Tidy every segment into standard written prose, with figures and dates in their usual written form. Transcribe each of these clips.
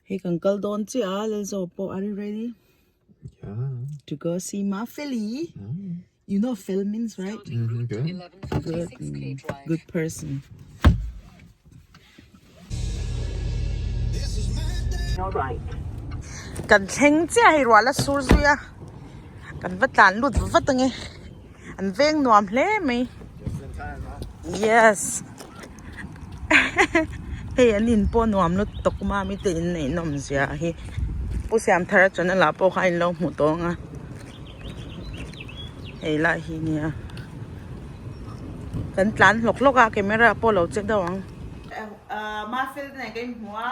Hei kan kal dawn chiah a Lalzo pawh are you ready? Yeah. To go see Mafeli. You know fel means right? Mm-hmm, good. Good, good person. Kan thleng chiah hei ruah la sur zui a kan va tlan lut vat ange an veng nuam hle mai yes hei an in pawh nuam lutuk mami te in neih nawm zia hi pu Siamthara channel ah pawh kha in lo hmu tawng a hei lai hi nia kan tlan hlawk hlawk a camera pawh lo che deuh ang. Mafel te nen ka inhmu a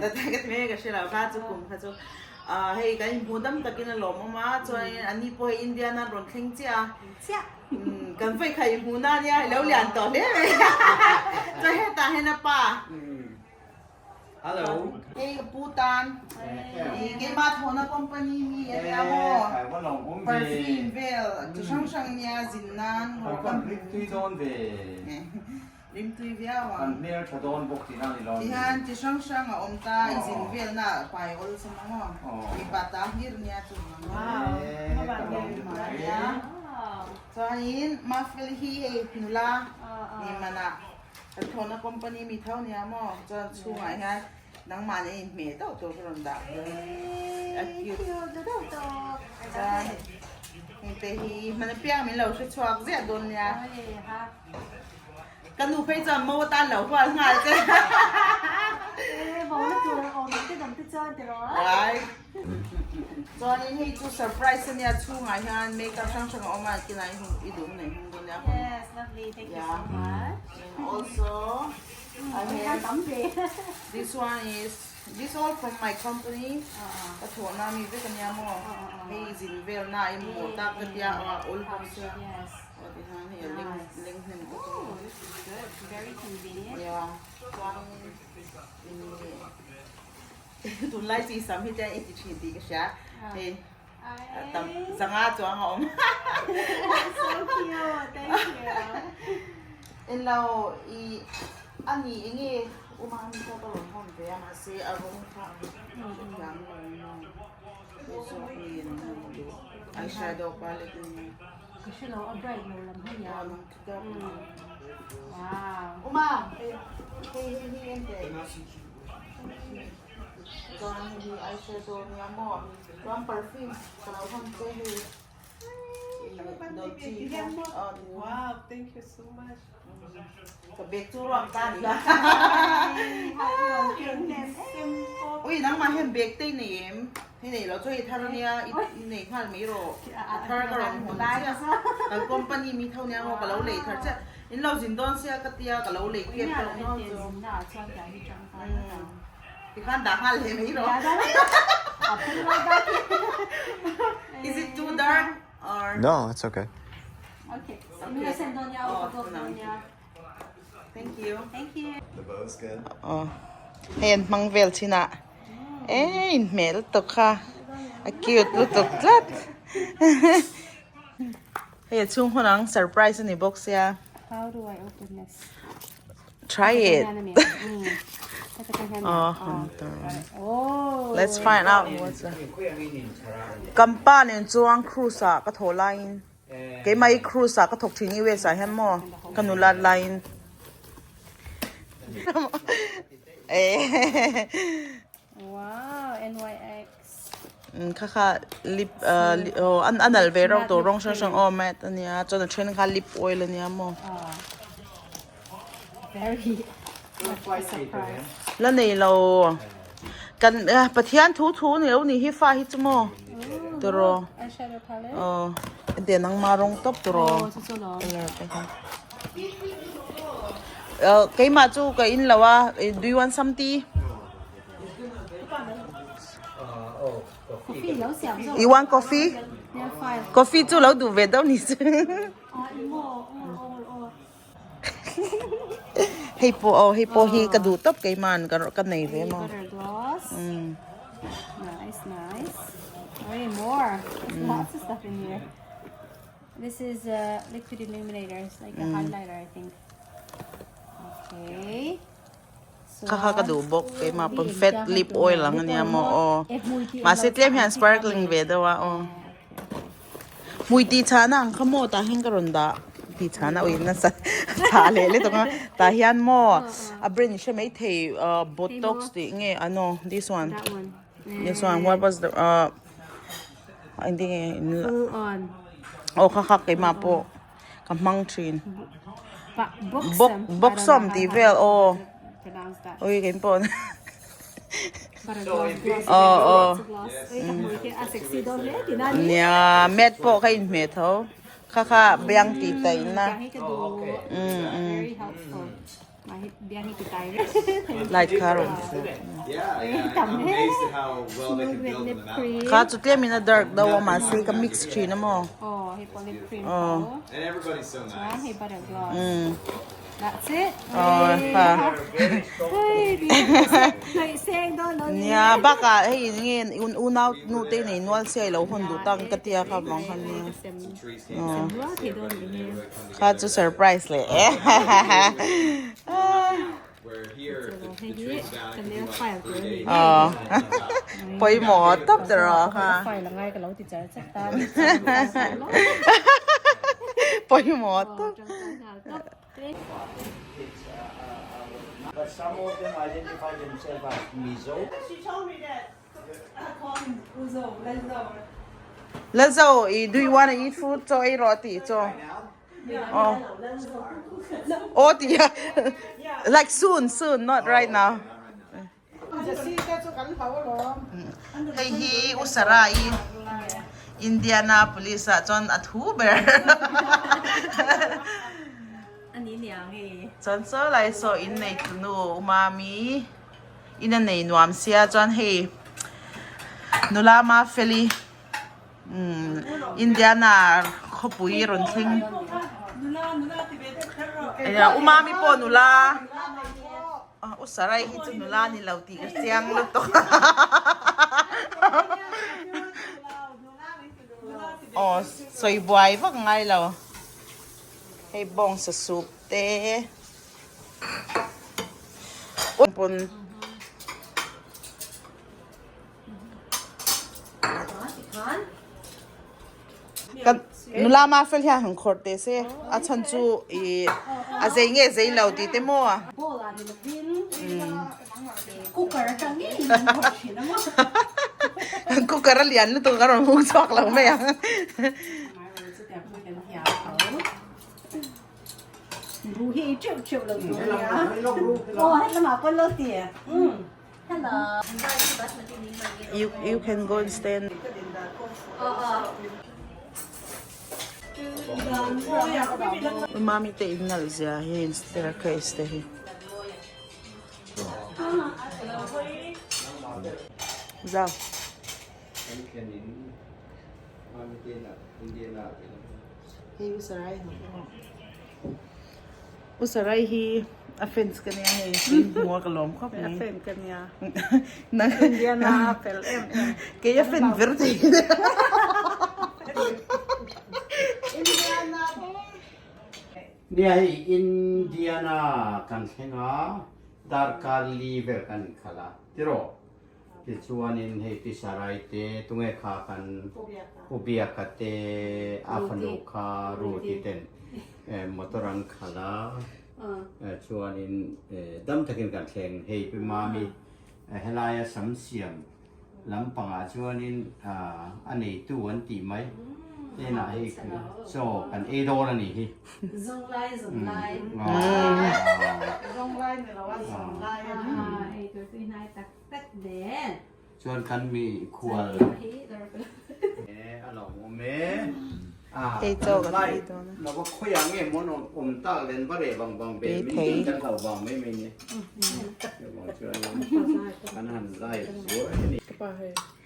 ka ti mai ka hre lo kha chu kum kha chu. Ah hei kan inhmuh dam takin a lawmawm a, chuanin a ni pawh hei Indiana rawn thleng chiah a, kan vawi kha inhmuh na ania i lo lian tawh hle mai chuan hetah hian a pa Hello hei ka pu tan ih keimah thawhna company mi a nia maw perfume vel chi hrang hrang ania zin nan rim tui dawn ve. Rim tui viau ang. Kan hmel tha dawn bawk tihna a ni lo a ni. Tihian chi hrang hrang a awm ta, i zin velna ah pai awlsam ang aw. Mipa ta hlir nia chu ang ang. Nia. Chuanin Mafeli hi hei nula ni manah kan thawhna company mi tho nia maw. Chuan chhungah hian nangmah nen inhmeh deuh tur ka rawn dah dawn. A cute deuh. Chuan hei te hi hman apiang min lo hre chhuak ziah dawn nia. Ka nu phei chuan mo atan lo hual nghal che. Chuanin hei chu surprise ania chhungah hian makeup hrang hrang a awm a kinah i i duh nei hung dawn nia. And also I have this one is this all from my company ka thawhna mi vek ania maw hei zin velna a inhmuh tak ka tia a awl bawk sia. Tunlai chi sam hi chuan i ti thin tih ka hria hei tam zanga chuang a awm englo i a ni enge uma mi kha ka rawn hawn ve a mahse a rawng kha a hrethiam lo hei zawk nge eyeshadow palette a nia. Ka hre lo a bright lo lam hi nia. Wow. Uma hei hei hi en teh. Chuan hei hi eyeshadow nia maw chuan perfume ka lo hawn che hei. Dolce kha. Wow, thank you so much. Ka bag chu ruak ta ni la. Ui nangmah hian bag te i nei em? Hei nei lo chu hei thar ania i nei nghal mai rawh. A thar ka rawn hawn chiah. Kan company mi tho nia maw ka lo lei thar chiah. In lo zin dawn sia ka tia ka lo lei kep tawh maw chu. Tikhan dah nghal hle mai rawh. Is it too dark or? No, it's okay. Okay. Thank you. Thank you. The bow's good. Oh. Hei an hmang vel chin ah. Eh in hmeh lutuk kha. A cute lutuk tlat. Hei a chhung hun ang surprise ani bawk sia. How do I open this? Try it. Oh, oh. Let's find out what's the Kampa nen chuan cruise ah ka thaw laiin Keimah hi cruise ah ka thawk thin US ah hian maw ka nulat laiin Wow, NYX. Kha kha lip aw a nal ve reuh tawh rawng hrang hrang aw matte ania chuan a then kha lip oil ania maw. La nei lo kan Pathian thu thu ni lo ni hi fa hi chu maw tiraw aw ente nangma rawng tawp tiraw colour te kha keimah chu ka in lo a do you want some tea you want coffee coffee chu lo duh ve deuh ni chu. Hei pawh aw hei pawh hi ka duh tawp keiman ka ka nei ve maw. Nice, nice. Way more. There's lots of stuff in here. This is a liquid illuminator. It's like a highlighter, I think. Okay. Kha kha ka duh bawk keimah pawn fat lip oil ang ania maw aw mahse tlem hian sparkling ve deuh a aw hmui tih chhahna ang kha maw tah hian ka rawn dah tih chhahna ui nasa chhah leh leh tawng a tah hian maw a brand i hre maithei ah botox tih nge ah no this one this one what was the ah engtin nge aw kha kha keimah pawh. Ka hmang thin. Bawk bawksawm tih vel aw. Ui kein pawh aw aw. Nia mat pawh ka inhmeh tho. Kha kha biang tih taihna. Light kha a rawn fu. Kha chu tlem in a dark deuh a mahse ka mix thin a maw. Aw. Umm. Aw kha. Nia bakah hei nge unau nu te nei nual sia i lo hawn duh tak ka tia kha vang khan nia. Aw. Kha chu surprise leh e. Aw pawimawh tawp ta rawh kha. Pawimawh tawp. Lalzo i do you wanna eat food chaw ei rawh tih chaw oh oh tih a like soon soon not right now hei hi u Sarah i Indianapolis ah chuan a thu ber chuan saw lai saw innei tunu u Mami. In a nei nuam sia chuan hei nula Mafeli umm Indiana khawpui rawn thleng eng u Mami pawh nula u Sarai hi chu nula ni lo tih ka chiang lutuk aw sawi buai vak ngai lo hei bawngsa soup te. Kan nula ma fel hian han khawrh teh se a chhan chu ih a zei nge zei lo tih te maw kan cooker a lian lutuk a rawn hung chhuak lo mai ang. Ru hi ei teuh teuh lo tur ania. Aw helamah pawh lo ti. Hello. You you can go and stand. Mami te in nalh zia hi in staircase te hi. Zau. Hei u Sarai U Sarai hi a fans ka nia hei hmu a ka lawm khawp mai. A fan ka nia. Indiana a fel em em. Kei a fan ver thei. Indiana. Nia hei Indiana kan thleng a darkar li vel kan inkhalh a tiraw? Tichuanin hei Pi Sarai te tunge kha kan Pu Biaka te a fanu kha Ruth-i ten motor an khalh a, chuanin dam takin kan thleng. Hei Pi Mami helaia sam siam lampangah chuanin a neitu an tih mai tenah hei chaw kan ei dawn a nih hi. Zunglai zunglai. Zunglai ni lo a zunglai a ni. Ei tur tui hnai tak tak nen. Chuan kan mi khual. A lo awm e. Hei chaw kan ei dawn a. Lova khawiah nge maw awm tak len va reh vang vang ve min tih kan hlau vang mai mai ni. Chuvang chuan kan han live zuai a ni.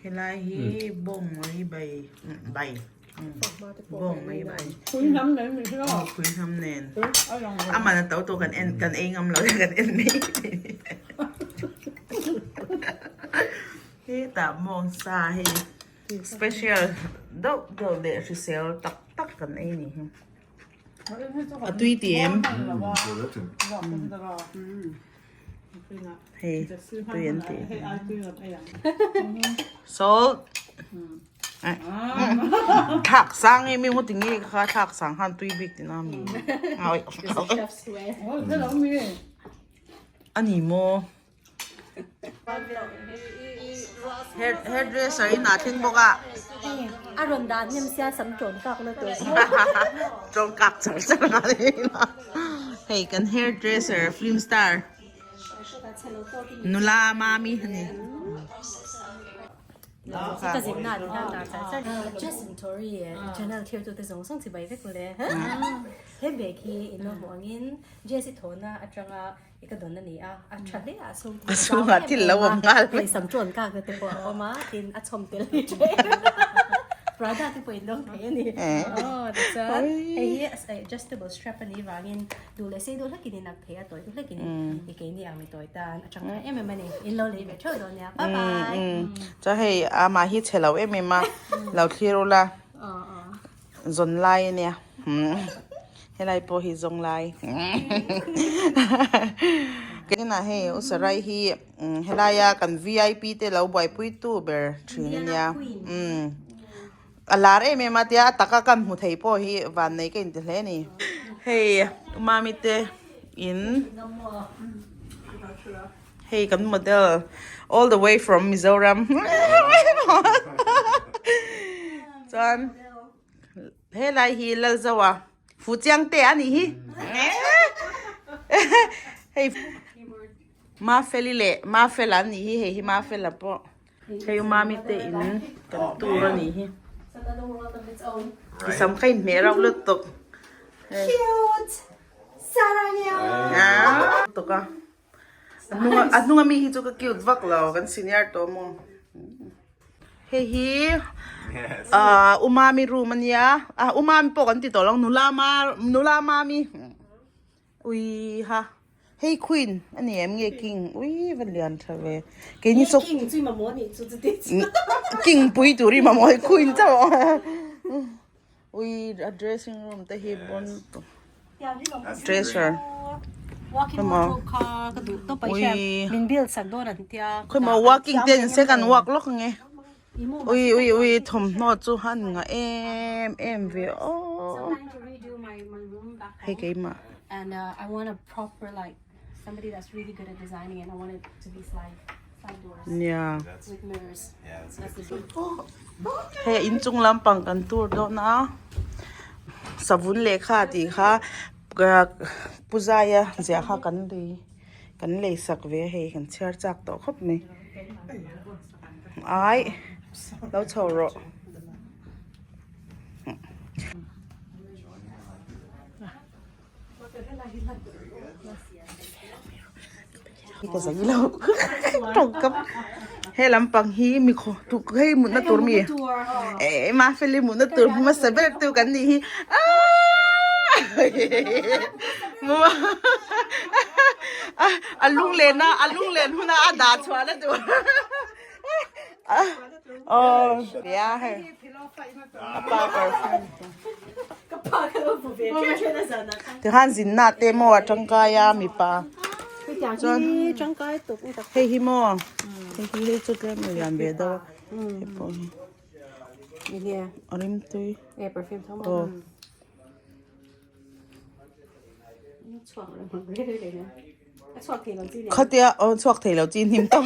Helai hi bawng mai bai bai. Bawng mai mai. Pui hnam nen mi hi aw. Pui hnam nen. A man a to to kan en kan ei ngam lo kan en mai. Hetah mawng sa hei special deuh deuh leh hrisel tak tak kan ei ni hi. A tui ti em? Hei tui an tih Salt Thlak sang hi mi ngu ti nge kha thlak sang khan tui bik tina mi. Ani maw. Hairdresser in a thleng bawk a. A rawn dan hnem sia sam ṭawn kak na tur. Ṭawn kak char char nga ni. Hei kan hairdresser film star nula mami a ni. Ka zin na ni hian tar char char. Justin Tory channel thlir tute zawng zawng chibai vek mawle. He bag hi in lo hmuh angin Jesse thawhna atanga I ka dawn a ni a, a tha hle a chhung A chhungah thil lo awm nghal mai. Sam ṭawn kak na te pawh a awm a, tin a chhawm tel hi ṭhe. Prada te pawh in lo thei a ni. Aw tichuan hei hi adjustable strap a nih vangin duh leh sei duh hlekin in ak thei a, tawi duh hlekin i keini ang mi tawi tan a tangkai em em a ni. In lo lei ve theuh dawn nia. Bye bye. Chuan hei amah hi chhe lo em em a, lo thlir ula. Zawn lai a nia helai pawh hi zawng lai keninah hei u sarai hi helaia kan vip te lo buaipui tu ber thin a nia a lar em em a tia a taka kan hmu thei pawh hi vannei ka inti hle a ni hei u mami te in hei kan model all the way from Mizoram chuan helai hi Lalzoa fu chiang te a nih hi hei Mafeli leh Mafela an nih hi hei hi Mafela pawh hei u Mami te in kan tur a nih hi sam kha inhmeh rauh lutuk cute Sarah tuk a a hnunga mi hi chu ka cute vak lo kan senior tawh maw hei hi ah u mami room ania ah u mami pawh kan ti tawh lo nula ma nula mami ui ha hei queen ani em nge king ui va lian tha ve keini chu king chu i mamawh anih chu chuti king pui tur i mamawh queen chauh Ui a dressing room te hi bon dresser walking wardrobe kha ka duh tawp a i hria min build sak dawn an tia khawi maw walking te an se kan walk lawk ange ui ui ui thawmhnaw chu han ngah em em ve aw hei keimah and I want a proper like somebody that's really good at designing and I want it to be slide Nia. Hei a inchung lampang kan tur dawn a savun lehkha tih kha pu zaia ziah kha kan lei kan lei sak ve a hei kan chhiar chak tawh khawp mai ai lo chho rawh. Ka zai lo tawngkam he lampang hi mi khaw tu hei mutna tur mi eh mafeli mutna tur hmasa ber tu kan nih hi aaa a lunglen a a lunglen huna a dah chhuah na tur aw tia hei a pa perfume Tikhan zinna te maw a tangkai a mipa chuan hei hi maw hei hi hei chu tlem a lian ve deuh a hei pawh hi a rimtui aw. Khatia aw chhuak thei lo chi hnim tawp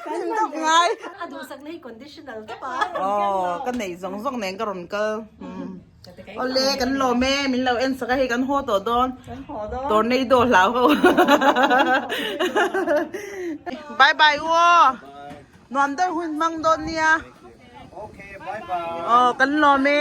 hnim tawp ngai a duhsak na hi conditional tawp a aw ka nei zawng zawng nen ka rawn kal awle kan lawm e min lo en sak a hei kan haw tawh dawn tornado hlau ho bye bye u aw nuam deuh hun hmang dawn nia Okay bye bye aw kan lawm e.